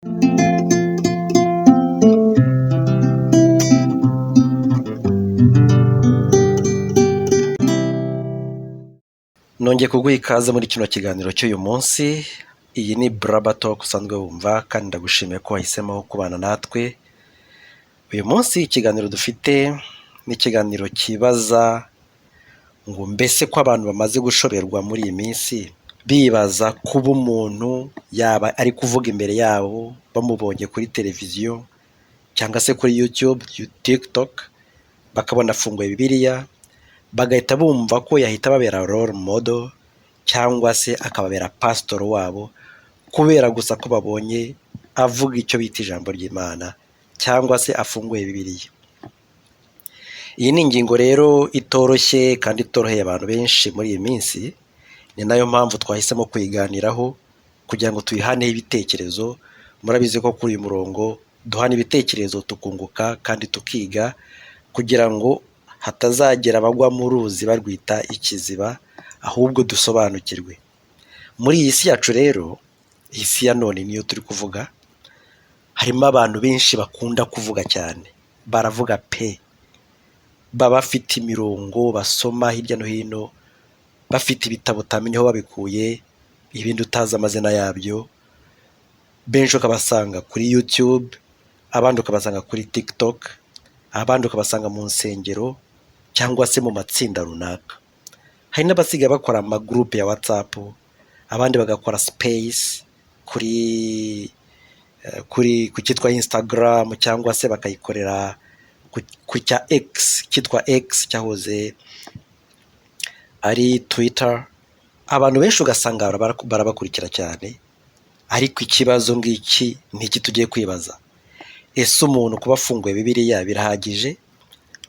Nongeye kuguha ikaze muri kino kiganiro cy'uyu munsi. Iyi ni Buraba Talk usanzwe wumva, kandi ndagushimiye ko wahisemo kubana natwe. Uyu munsi ikiganiro dufite ni ikiganiro kibaza ngo: mbese ko abantu bamaze gushoberwa muri iyi minsi, bibaza kuba umuntu yaba ari kuvuga imbere yabo bamubonye kuri televiziyo cyangwa se kuri YouTube, TikTok, bakabona afunguye Bibiliya, bagahita bumva ko yahita ababera role model cyangwa se akababera pasitoro wabo, kubera gusa ko babonye avuga icyo bita ijambo ry'Imana cyangwa se afunguye Bibiliya. Iyi ni ingingo rero itoroshye kandi itoroheye abantu benshi muri iyi minsi. Ni nayo mpamvu twahisemo kuyiganiraho kugira ngo tuyihaneho ibitekerezo. Murabizi ko kuri uyu murongo duhana ibitekerezo, tukunguka kandi tukiga, kugira ngo hatazagira abagwa mu ruzi barwita ikiziba, ahubwo dusobanukirwe. Muri iyi si yacu rero, iyi si ya none niyo turi kuvuga, harimo abantu benshi bakunda kuvuga cyane. Baravuga pe, baba bafite imirongo basoma hirya no hino, bafite ibitabo utamenya aho babikuye, ibindi utazi amazina yabyo. Benshi ukabasanga kuri YouTube, abandi ukabasanga kuri TikTok, abandi ukabasanga mu nsengero cyangwa se mu matsinda runaka. Hari n'abasigaye bakora amagurupe ya WhatsApp, abandi bagakora space kuri ku cyitwa Instagram, cyangwa se bakayikorera ku cya X, cyitwa X cyahoze ari Twitter. Abantu benshi ugasanga barabakurikira cyane. Ariko ikibazo ngiki ni iki tugiye kwibaza: ese umuntu kuba afunguye Bibiliya birahagije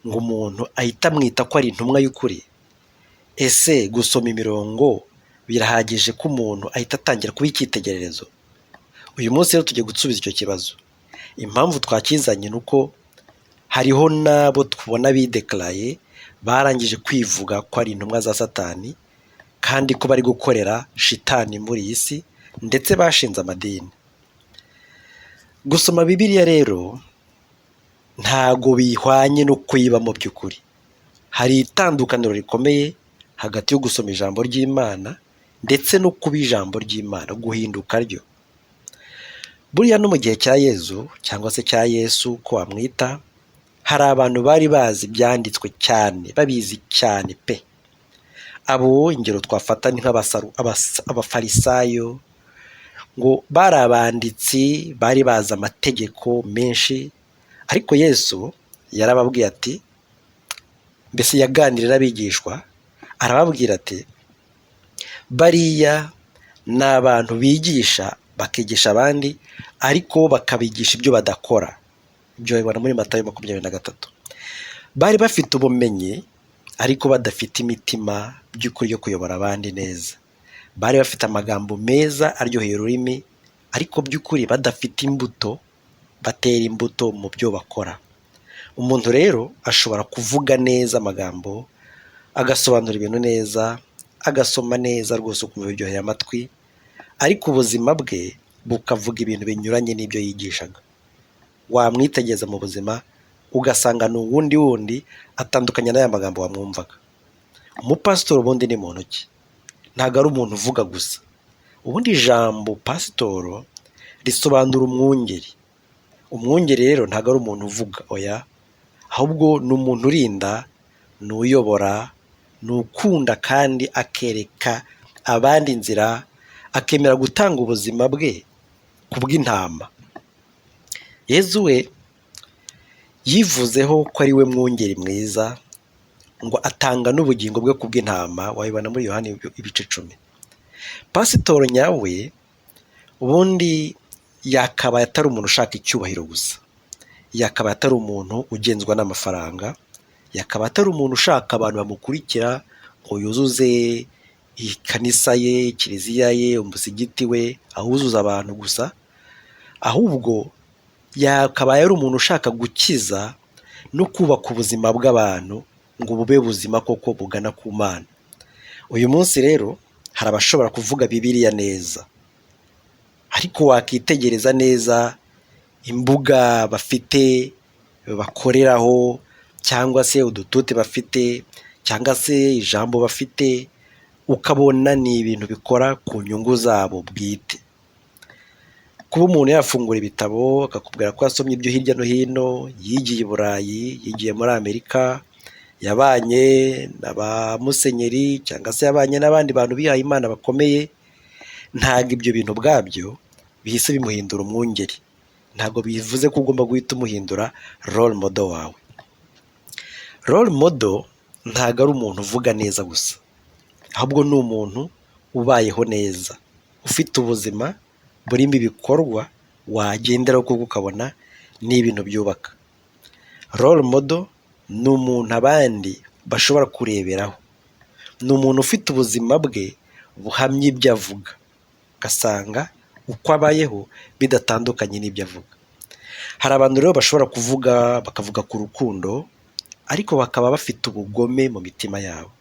ngo umuntu ahite amwita ko ari intumwa y'ukuri? Ese gusoma imirongo birahagije ko umuntu ahita atangira kuba icyitegererezo? Uyu munsi rero tugiye gusubiza icyo kibazo. Impamvu twakizanye ni uko hariho n'abo tubona bidekaraye, barangije kwivuga ko ari intumwa za Satani kandi ko bari gukorera shitani muri iyi si, ndetse bashinze amadini. Gusoma Bibiliya rero ntago bihwanye no kuyibamo by'ukuri. Hari itandukaniro rikomeye hagati yo gusoma ijambo ry'Imana ndetse no kuba ijambo ry'Imana, guhinduka ryo. Buriya no mu gihe cya Yezu cyangwa se cya Yesu ko wamwita, hari abantu bari bazi ibyanditswe cyane, babizi cyane pe. Abo ingero twafata ni nk'Abafarisayo, ngo bari abanditsi, bari bazi amategeko menshi. Ariko Yesu yarababwiye ati, mbese yaganiriye n'abigishwa arababwira ati: "Bariya ni abantu bigisha, bakigisha abandi, ariko bakabigisha ibyo badakora." Ibyo babibona muri Matayo 23. Bari bafite ubumenyi ariko badafite imitima by'ukuri yo kuyobora abandi neza. Bari bafite amagambo meza aryoheye ururimi, ariko by'ukuri badafite imbuto, batera imbuto mu byo bakora. Umuntu rero ashobora kuvuga neza amagambo, agasobanura ibintu neza, agasoma neza rwose ukumva biryoheye amatwi, ariko ubuzima bwe bukavuga ibintu binyuranye n'ibyo yigishaga. Wamwitegereza mu buzima ugasanga ni uwundi wundi, atandukanye n'aya magambo wamwumvaga. Umupasitori ubundi ni muntu ki? Ntabwo ari umuntu uvuga gusa. Ubundi ijambo pasitoro risobanura umwungeri. Umwungeri rero ntabwo ari umuntu uvuga, oya, ahubwo ni umuntu urinda, ni uyobora, ni ukunda kandi akereka abandi inzira, akemera gutanga ubuzima bwe ku bw'intama. Yezu we yivuzeho ko ari we mwungeri mwiza, ngo atanga n'ubugingo bwe ku bw'intama. Wabibona muri Yohani ibice 10. Pasitoro nyawe ubundi yakabaye atari umuntu ushaka icyubahiro gusa, yakabaye atari umuntu ugenzwa n'amafaranga, yakabaye atari umuntu ushaka abantu bamukurikira ngo yuzuze ikanisa ye, kiliziya ye, umusigiti we, awuzuza abantu gusa. Ahubwo yakabaye ari umuntu ushaka gukiza no kubaka ubuzima bw'abantu ngo bube buzima koko bugana ku Mana. Uyu munsi rero hari abashobora kuvuga Bibiliya neza. Ariko wakitegereza neza imbuga bafite bakoreraho, cyangwa se udutute bafite, cyangwa se ijambo bafite, ukabona ni ibintu bikora ku nyungu zabo bwite. Kuba umuntu yafungura ibitabo akakubwira ko yasomye ibyo hirya no hino, yigiye i Burayi, yigiye muri Amerika, yabanye na ba musenyeri cyangwa se yabanye n'abandi bantu bihaye Imana bakomeye, ntabwo ibyo bintu ubwabyo bihise bimuhindura umwungeri. Ntabwo bivuze ko ugomba guhita umuhindura role model wawe. Role model ntabwo ari umuntu uvuga neza gusa, ahubwo ni umuntu ubayeho neza, ufite ubuzima burimo ibikorwa wagenderaho kuko ukabona ni ibintu byubaka. Role model ni umuntu abandi bashobora kureberaho, ni umuntu ufite ubuzima bwe buhamya ibyo avuga, ugasanga uko abayeho bidatandukanye n'ibyo avuga. Hari abantu rero bashobora kuvuga bakavuga ku rukundo, ariko bakaba bafite ubugome mu mitima yabo.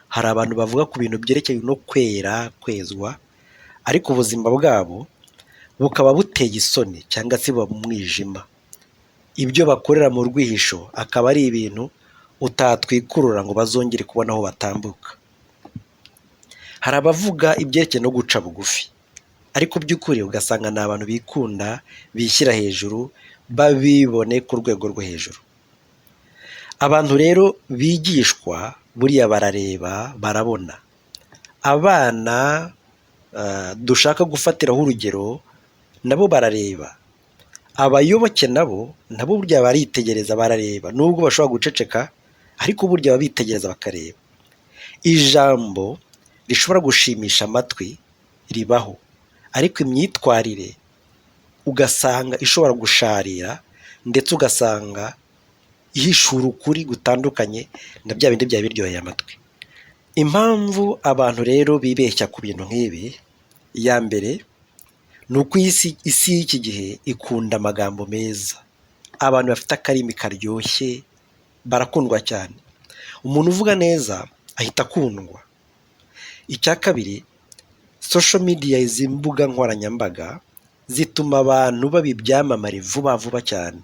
Hari abantu bavuga ku bintu byerekeye no kwera, kwezwa, ariko ubuzima bwabo bukaba buteye isoni cyangwa se buba mu mwijima. Ibyo bakorera mu rwihisho akaba ari ibintu utatwikurura ngo bazongere kubona aho batambuka. Hari abavuga ibyerekeye no guca bugufi, ariko by'ukuri ugasanga ni abantu bikunda, bishyira hejuru, babibone ku rwego rwo hejuru. Abantu rero bigishwa buriya barareba, barabona. Abana dushaka gufatiraho urugero nabo barareba. Abayoboke nabo burya baritegereza, barareba, nubwo bashobora guceceka ariko burya baba bitegereza bakareba. Ijambo rishobora gushimisha amatwi ribaho, ariko imyitwarire ugasanga ishobora gusharira, ndetse ugasanga ihishura ukuri gutandukanye na bya bindi byari biryoheye amatwi. Impamvu abantu rero bibeshya ku bintu nk'ibi, iya mbere ni uko isi y'iki gihe ikunda amagambo meza. Abantu bafite akarimi karyoshye barakundwa cyane. Umuntu uvuga neza ahita akundwa. Icya kabiri, social media, izi mbuga nkoranyambaga zituma abantu baba ibyamamare vuba vuba cyane.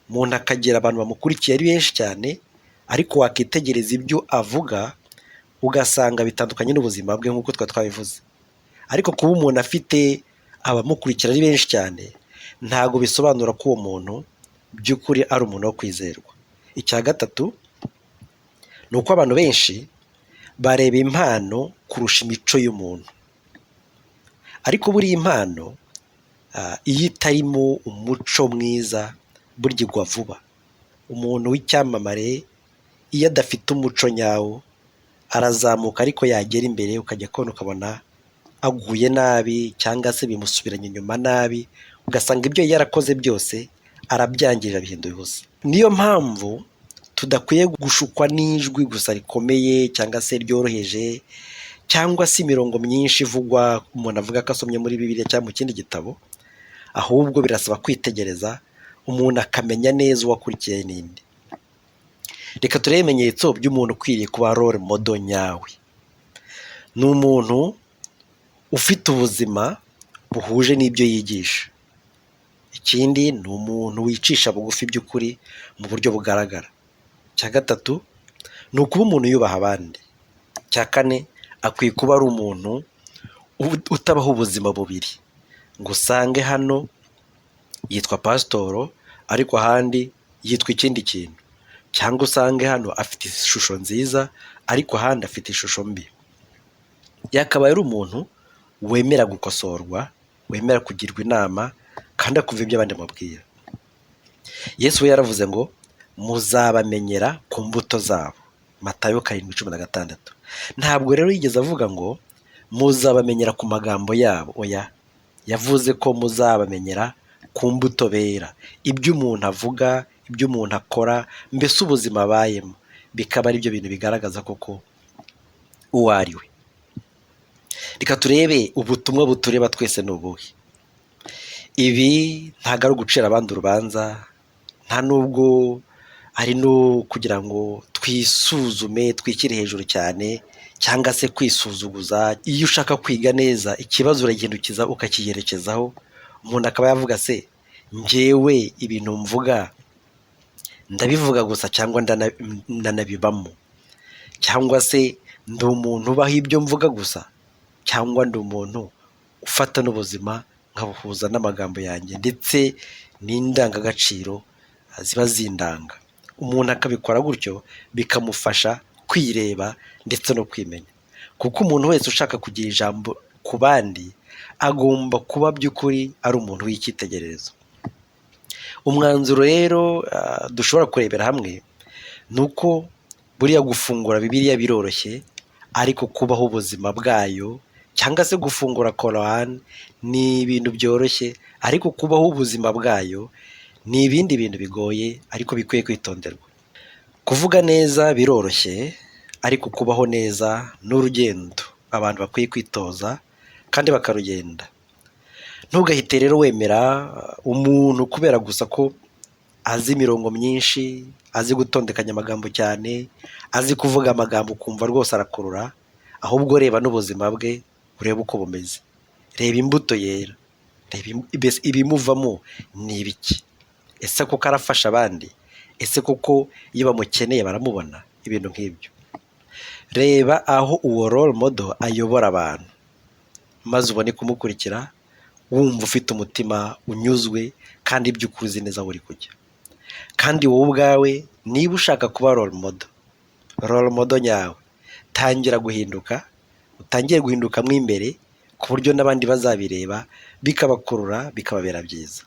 Umuntu akagira abantu bamukurikiye ari benshi cyane, ariko wakitegereza ibyo avuga ugasanga bitandukanye n'ubuzima bwe nk'uko twari twabivuze. Ariko kuba umuntu afite abamukurikira ari benshi cyane, ntabwo bisobanura ko uwo muntu by'ukuri ari umuntu wo kwizerwa. Icya gatatu ni uko abantu benshi bareba impano kurusha imico y'umuntu. Ariko buriya impano iyo itarimo umuco mwiza burya igwa vuba. Umuntu w'icyamamare iyo adafite umuco nyawo arazamuka, ariko yagera imbere ukajya kubona ukabona aguye nabi, cyangwa se bimusubiranye inyuma nabi, ugasanga ibyo yarakoze byose arabyangije, abihinduye ubusa. Niyo mpamvu tudakwiye gushukwa n'ijwi gusa rikomeye cyangwa se ryoroheje, cyangwa se imirongo myinshi ivugwa umuntu avuga ko asomye muri Bibiliya cyangwa mu kindi gitabo, ahubwo birasaba kwitegereza umuntu akamenya neza uwo akurikiye n'indi. Reka turebe ibimenyetso by'umuntu ukwiriye kuba role model nyawe. Ni umuntu ufite ubuzima buhuje n'ibyo yigisha. Ikindi ni umuntu wicisha bugufi by'ukuri mu buryo bugaragara. Icya gatatu ni ukuba umuntu yubaha abandi. Icya kane, akwiye kuba ari umuntu utabaho ubuzima bubiri, ngo usange hano yitwa pasitoro ariko ahandi yitwa ikindi kintu, cyangwa usange hano afite ishusho nziza ariko ahandi afite ishusho mbi. Yakabaye ari umuntu wemera gukosorwa, wemera kugirwa inama kandi akumva ibyo abandi bamubwira. Yesu we yaravuze ngo muzabamenyera ku mbuto zabo, Matayo 7:16. Ntabwo rero yigeze avuga ngo muzabamenyera ku magambo yabo, oya, yavuze ko muzabamenyera ku mbuto bera. Ibyo umuntu avuga, ibyo umuntu akora, mbese ubuzima abayemo, bikaba ari byo bintu bigaragaza koko uwo ari we. Reka turebe ubutumwa butureba twese ni ubuhe. Ibi ntabwo ari ugucira abandi urubanza, nta nubwo ari no kugira ngo twisuzume twishyire hejuru cyane cyangwa se kwisuzuguza. Iyo ushaka kwiga neza ikibazo uragihindukiza ukakiyerekezaho, umuntu akaba yavuga: "Se njyewe ibintu mvuga ndabivuga gusa cyangwa ndanabibamo? Cyangwa se ndi umuntu ubaho ibyo mvuga gusa, cyangwa ndi umuntu ufata n'ubuzima nkabuhuza n'amagambo yanjye ndetse n'indangagaciro ziba zindanga?" Umuntu akabikora gutyo bikamufasha kwireba ndetse no kwimenya, kuko umuntu wese ushaka kugira ijambo ku bandi agomba kuba by'ukuri ari umuntu w'icyitegererezo. Umwanzuro rero dushobora kurebera hamwe ni uko buriya gufungura Bibiliya biroroshye, ariko kubaho ubuzima bwayo, cyangwa se gufungura Korani ni ibintu byoroshye, ariko kubaho ubuzima bwayo ni ibindi bintu bigoye ariko bikwiye kwitonderwa. Kuvuga neza biroroshye, ariko kubaho neza ni urugendo abantu bakwiye kwitoza kandi bakarugenda. Ntugahite rero wemera umuntu kubera gusa ko azi imirongo myinshi, azi gutondekanya amagambo cyane, azi kuvuga amagambo ukumva rwose arakurura. Ahubwo reba n'ubuzima bwe, urebe uko bumeze, reba imbuto yera, reba mbese ibimuvamo ni ibiki. Ese koko arafasha abandi? Ese koko iyo bamukeneye baramubona? Ibintu nk'ibyo. Reba aho uwo role model ayobora abantu, maze ubone kumukurikira wumva ufite umutima unyuzwe kandi by'ukuri uzi neza aho uri kujya. Kandi wowe ubwawe niba ushaka kuba role model, role model nyawe, tangira guhinduka, utangire guhinduka mo imbere ku buryo n'abandi bazabireba bikabakurura, bikababera byiza.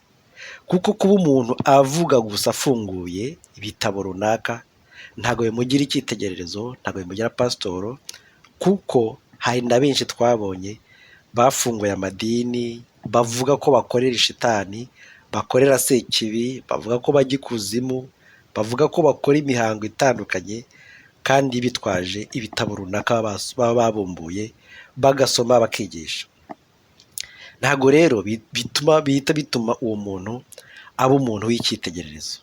Kuko kuba umuntu avuga gusa afunguye ibitabo runaka ntabwo bimugira icyitegererezo, ntabwo bimugira pasitoro, kuko hari na benshi twabonye bafunguye amadini bavuga ko bakorera shitani, bakorera sekibi, bavuga ko bajya ikuzimu, bavuga ko bakora imihango itandukanye, kandi bitwaje ibitabo runaka baba babumbuye bagasoma bakigisha. Ntabwo rero bituma bihita bituma uwo muntu aba umuntu w'icyitegererezo.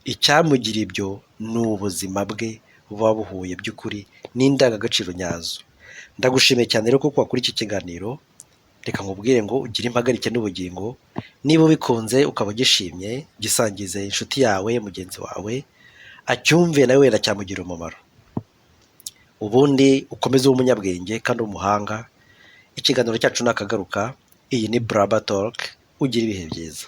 Icyamugira ibyo ni ubuzima bwe buba buhuye by'ukuri n'indangagaciro nyazo. Ndagushimiye cyane rero kuko wakora iki kiganiro. Reka nkubwire ngo ugire impagarike n'ubugingo. Niba ubikunze ukaba ugishimye, gisangize inshuti yawe, mugenzi wawe acyumve, nawe wenda cyamugira umumaro. Ubundi ukomeze ube umunyabwenge kandi umuhanga. Ikiganiro cyacu nakagaruka. Iyi ni Buraba Talk. Ugira ibihe byiza.